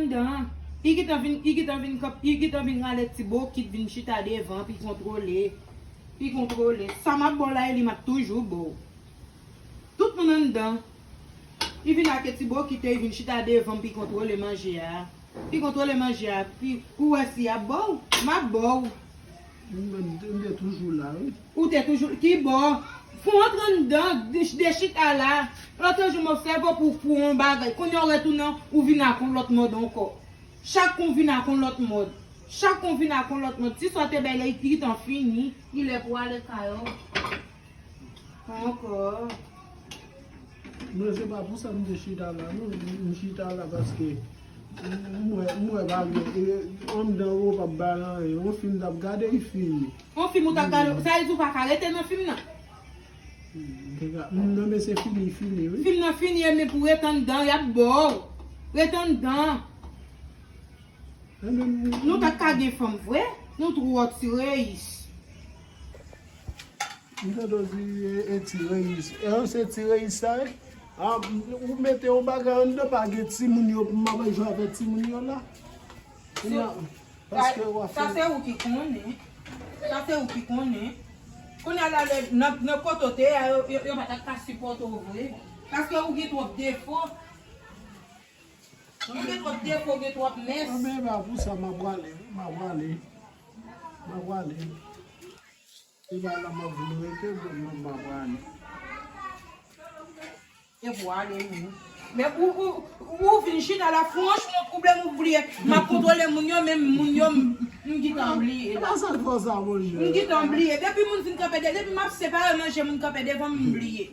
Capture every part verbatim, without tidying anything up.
Anndan, li gentan vin, li gentan vin kanp, li gentan vin rale ti bokit, vin chita devan, pi kontwole. Pi kontwole. Sa m ap ba w la, e li m ap toujou ba w. Tout moun anndan. Li vin ak ti bokit, li vin chita devan, pi kontwole manje a. Pi kontwole manje a, pi ou wè si y ap ba w, m ap ba w. M, m, m te toujou la, wi. Ou te toujou, ki bò? Fò w antre anndan, de, de chita la. Lòt jou m obsève w pou, pou yon bagay. Kounye a w retounen, ou vin ak yon lòt mòd ankò. Chak kou w vin ak yon lòt mòd. Chak kou w vin ak yon lòt mòd. Ti sa w te bay la, li gentan fini. Li lè pou w ale kay ou. Ankò. Mwen, se pa pou sa m te chita la, non. M chita la paske m, m wè, m wè pa gen, e, anndan yo p ap bay anyen. Yon fim m t ap gade, li fini. Yon fim ou t ap gade, sa vle di ou pa ka rete nan fim nan? M te ka, m, non, men se fini, fini, wi. Fim nan fini, e men pou rete anndan, y ap ba w. Rete anndan. E men, m, Nou ta ka gen fanm vre, nou twò ti reyis. M tande w di, e, e ti reyis. E se ti reyis sa ye? A, ou mete yon bagay anndan, pa gen timoun yo, m ap jwe avèk timoun yo la. Kounye a, paske w ap fè. Sa se ou ki konnen. Sa se ou ki konnen. Kounye a la, lè, nan, nan kote w te ye a, yo, yo, yo pa ta ka sipòte w vre. Paske ou gen twòp defo. Ou gen twòp defo, gen twòp mès. Anben, e pa pou sa m ap prale, wi, m ap prale. M ap prale. E pa la m ap vin rete, m, m, m ap prale. E pou ale, wi. Men ou, ou, ou vin chita la, franchman, pwoblèm ou bliye. M ap kontwole moun yo, men moun yo, m, m gentan bliye la. E pa sa k fè w sa, monchè. M gentan bliye. Depi moun vin kanpe de, depi m ap separe manje, moun kanpe devan m, m bliye.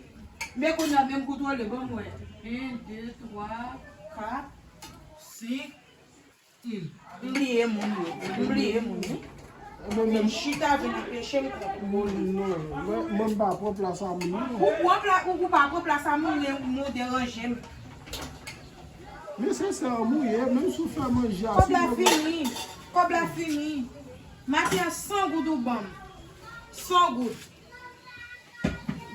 Men kounye a, men m kontwole, ban m wè. En, de, twa, kat, senk. Hmm. M bliye moun yo. M bliye moun, wi. Ebyen, men chita vin anpeche m konprann. Non, mwen, mwen m pa pran plas a moun, non. Ou pran pla-, ou, ou pa pran plas a moun, men ou deranje m. Men se sa, mwen ye, menm si w fè manje a, Kòb la fini. Kòb la fini. Maten an, san goud ou ban m. San goud.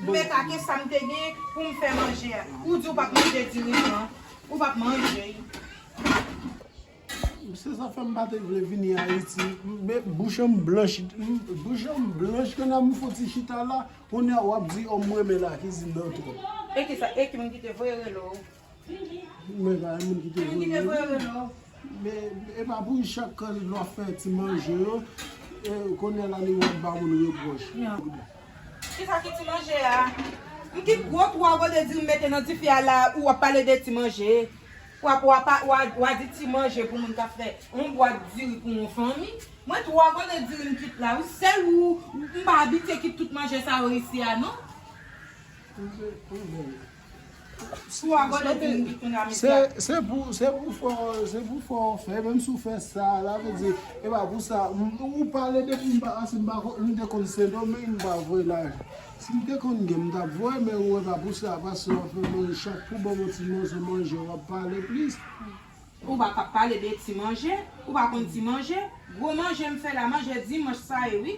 M mete ake sa m te gen pou m fè manje a. Ou di w p ap manje diri an. Ou p ap manje. Se sa fè m pa te vle vini Ayiti. Men bouch an m blanch, bouch an m blanch, kounye a m fouti chita la, kounye a w ap di, o, m renmen lakizin nan twòp. E ki sa, e ki moun ki te voye rele w? Men pa moun ki te voye rele w. Men e pa pou chak lè w ap fè ti manje yo, e, kounye a la li w ap ba moun repwòch. Kisa ki ti manje a? M ki gwo twa gode diri m mete nan dife a la, ou ap pale de ti manje. W ap, w ap, w a, w a di ti manje pou moun k ap fè yon bwat diri pou yon fanmi. Mwen twa gode diri m kit la, wi. Sèl ou, m pa abitye kit tout manje sa yo isi a, non. Twa gode diri m kit kounye a, mesye. Se, se pou, se pou fò, se pou fò w fè, menm si w fè sa, sa vle di, e pa pou sa, m, ou pale depi m pa, si m pa, m te konn Sendomeng, m pa voye lajan. Si m te konn gen, m t ap voye, men ou wè pa pou sa, paske w ap fè manje chak kou ban m yon ti moso manje, w ap pale plis. Ou pa ka pale de ti manje, ou pa konn ti manje. Gwo manje m fè la, manje dimanch sa ye, wi.